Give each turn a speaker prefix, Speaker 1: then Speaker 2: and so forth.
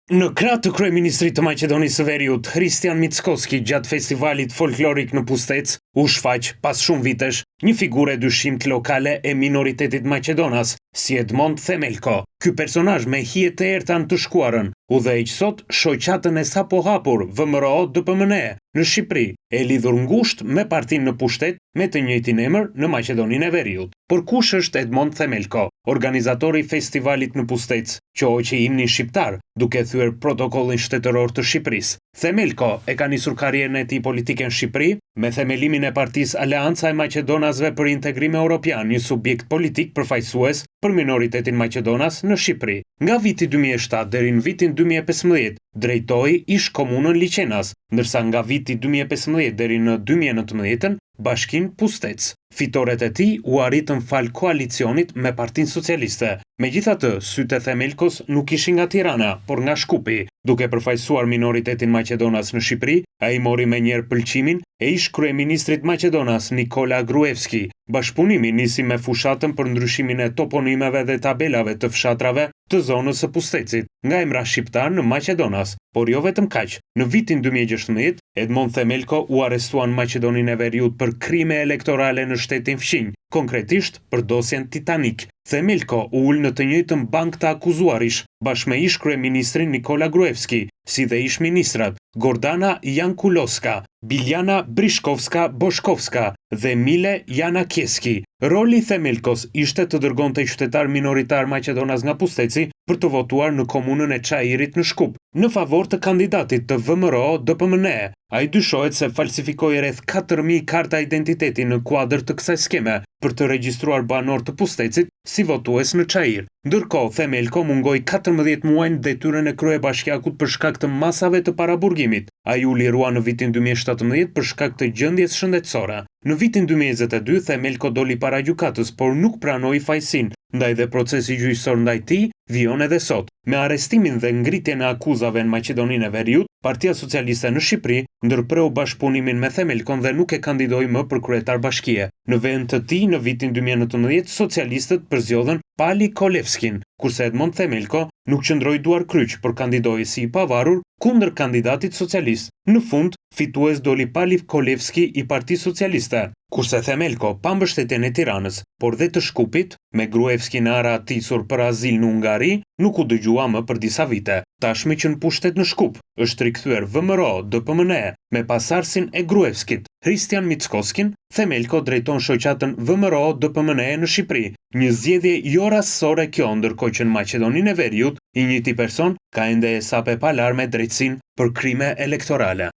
Speaker 1: Në krah të kryeministrit të Maqedonisë së Veriut, Hristijan Mickoski gjatë festivalit folklorik në Pustec, u shfaq, pas shumë vitesh, një figurë e dyshimtë lokale e minoritetit maqedonas, si Edmond Themelko. Ky personazh me hije të errëta në të shkuarën, udhëheq sot shoqatën e sapohapur VMRO-DPMNE në Shqipëri, e lidhur ngushtë me partinë në pushtet me të njëjtin emër në Maqedoninë e Veriut. Por kush është Edmond Themelko, organizatori i festivalit në Pustec, që hoqi himnin shqiptar, duke thyer protokollin shtetëror të Shqipërisë? Themelko e ka nisur karrierën e tij politike në Shqipëri me themelimin e partisë Aleanca e Maqedonasve për Integrim Europian, një subjekt politik përfaqësues për minoritetin maqedonas në Shqipëri. Nga viti 2007 deri në vitin 2015 drejtoi ish-komunën Liqenas, ndërsa nga viti 2015 deri në 2019 bashkinë Pustec. Fitoret e tij u arritën falë koalicionit me Partinë Socialiste. Megjithatë, sytë e Themelkos nuk ishin nga Tirana, por nga Shkupi. Duke përfaqësuar minoritetin maqedonas në Shqipëri, ai mori menjëherë pëlqimin e ish-kryeministrit maqedonas Nikola Gruevski. Bashkëpunimi nisi me fushatën për ndryshimin e toponimeve dhe tabelave të fshatrave të zonës së Pustecit, nga emra shqiptarë në maqedonas. Por jo vetëm kaq. Në vitin 2016, Edmond Themelko u arrestua në Maqedoninë e Veriut për krime elektorale në shtetin fqinj, konkretisht për dosjen Titanik. Themelko u ul në të njëjtën bankë të akuzuarish, bashkë me ish-kryeministrin Nikola Gruevski, si dhe ish-ministrat Gordana Jankulovska, Biljana Brishkovska Boshkovska dhe Mile Janakieski. Roli i Themelkos ishte të dërgonte qytetarë minoritarë maqedonas nga Pusteci për të votuar në komunën e Çairit në Shkup, në favor të kandidatit të VMRO-DPMNE. Ai dyshohet se falsifikoi rreth 4000 karta identiteti në kuadër të kësaj skeme për të regjistruar banorë të Pustecit si votues në Çair. Ndërkohë, Themelko mungoi 14 muaj në detyrën e kryebashkiakut për shkak të masave të paraburgimit. Ai u lirua në vitin 2017 për shkak të gjendjes shëndetësore. Në vitin 2022, Themelko doli para gjykatës, por nuk pranoi fajësinë, ndaj dhe procesi gjyqësor ndaj tij vijon edhe sot. Me arrestimin dhe ngritjen e akuzave në Maqedoninë e Veriut, Partia Socialiste në Shqipëri ndërpreu bashkëpunimin me Themelkon dhe nuk e kandidoi më për kryetar bashkie. Në vend të tij, në vitin 2019, socialistët përzgjodhën Pali Kolevskin, kurse Edmond Themelko nuk qëndroi duarkryq, por kandidoi si i pavarur kundër kandidatit socialist. Në fund, fitues doli Pali Kolevski i Partisë Socialiste, kurse Themelko, pa mbështetjen e Tiranës, por dhe të Shkupit, me Gruevskin e arratisur për azil në Hungari, nuk u dëgjua më për disa vite. Tashmë që në pushtet në Shkup është rikthyer VMRO DPMNE me pasardhësin e Gruevskit, Hristijan Mickoskin, Themelko drejton shoqatën VMRO DPMNE në Shqipëri. Një zgjedhje jo rastësore kjo, ndërkohë që në Maqedoninë e Veriut, i njëjti person ka ende hesape pa larë me drejtësinë për krime elektorale.